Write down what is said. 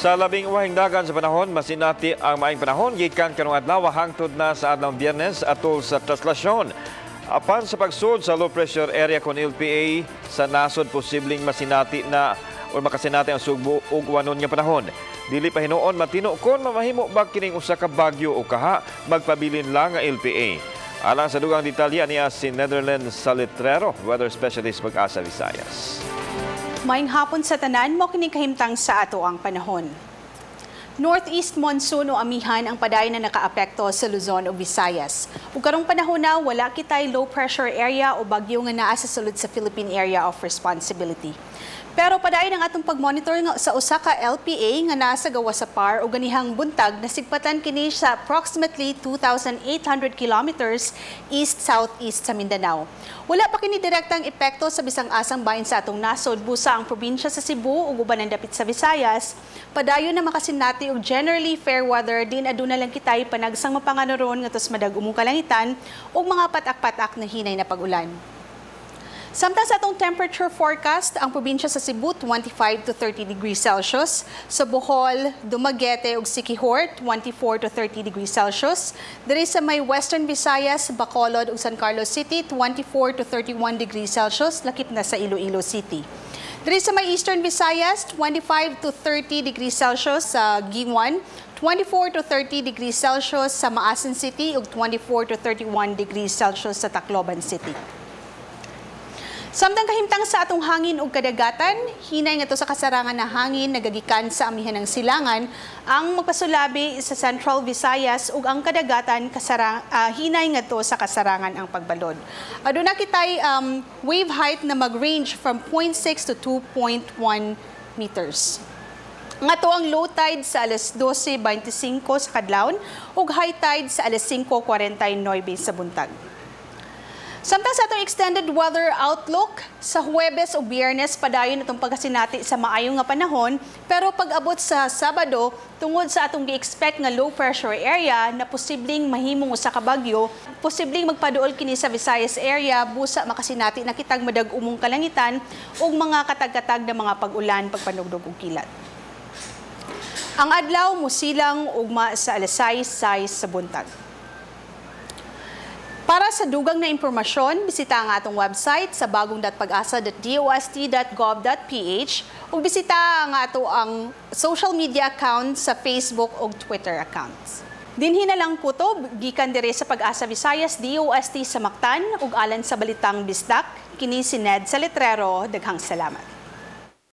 Sa labing uwahing dagan sa panahon, masinati ang maayong panahon gikan karong adlaw hangtod na sa adlawng Biyernes atol sa traslasyon. Apan sa pagsud sa low pressure area kon LPA sa nasod, posibleng masinati na o makasinati ang sugbo ug wanon nga panahon. Dili pa hinuon matino kon mamahimo ba kining usa ka bagyo o kaha, magpabilin lang ang LPA. Alang sa dugang detalye niya si Netherlands Salitrero, weather specialist, Pag-asa Visayas. Maayong hapon sa tanan, mao kini kahimtang sa atoang panahon. Northeast monsoon o amihan ang padayon na nakaapekto sa Luzon ug Visayas. Ug karong panahon na, wala kitay low pressure area o bagyo nga naa sa sulod sa Philippine Area of Responsibility. Pero padayon ang atong pag-monitor nga sa usa ka LPA nga naa sa gawas sa PAR o ganihang buntag nasigpatan kini sa approximately 2,800 kilometers east-southeast sa Mindanao. Wala pa kini direktang epekto sa bisang asang bahin sa atong nasod, busa ang probinsya sa Cebu ug uban ang dapit sa Visayas padayon na makasinati og generally fair weather din aduna lang kitay panagsang mapanganoron ngadto sa madag-umong kalangitan ug mga patak-patak na hinay na pag-ulan. Samtang sa atong temperature forecast, ang probinsya sa Cebu 25 to 30 degrees Celsius, sa Bohol, Dumaguete ug Siquijor 24 to 30 degrees Celsius, diri sa may Western Visayas, Bacolod ug San Carlos City 24 to 31 degrees Celsius, lakip na sa Iloilo City. Diri sa may Eastern Visayas, 25 to 30 degrees Celsius sa Guiuan, 24 to 30 degrees Celsius sa Maasin City ug 24 to 31 degrees Celsius sa Tacloban City. Samtang kahimtang sa atong hangin ug kadagatan, hinay ngadto sa kasarangan na hangin nagagikan sa amihan ng silangan ang magpasulabi sa Central Visayas ug ang kadagatan hinay ngadto sa kasarangan ang pagbalod. Aduna kitay wave height na mag-range from 0.6 to 2.1 meters. Nga to ang low tide sa alas 12:25 sa kadlawon ug high tide sa alas 5:49 sa buntag. Samtang sa atong extended weather outlook, sa Huwebes o Biyernes padayon atong pagkasinati sa maayo nga panahon, pero pag-abot sa Sabado, tungod sa atong gi-expect nga low pressure area na posibleng mahimong usa ka bagyo, posibleng magpaduol kini sa Visayas area, busa makasinati na kitag madag-umong kalangitan ug mga katag-katag na mga pag-ulan, pagpanugdog ug kilat. Ang adlaw musilang ugma sa alas 6:06 sa buntag. Para sa dugang na impormasyon, bisita ang atong website sa bagong.pagasa.dost.gov.ph ug bisita ang ato ang social media accounts sa Facebook ug Twitter accounts. Dinhi na lang kutob gikan diri sa Pag-asa Visayas DOST sa Mactan ug alang sa Balitang Bisdak, kini si Ned Salitrero. Daghang salamat.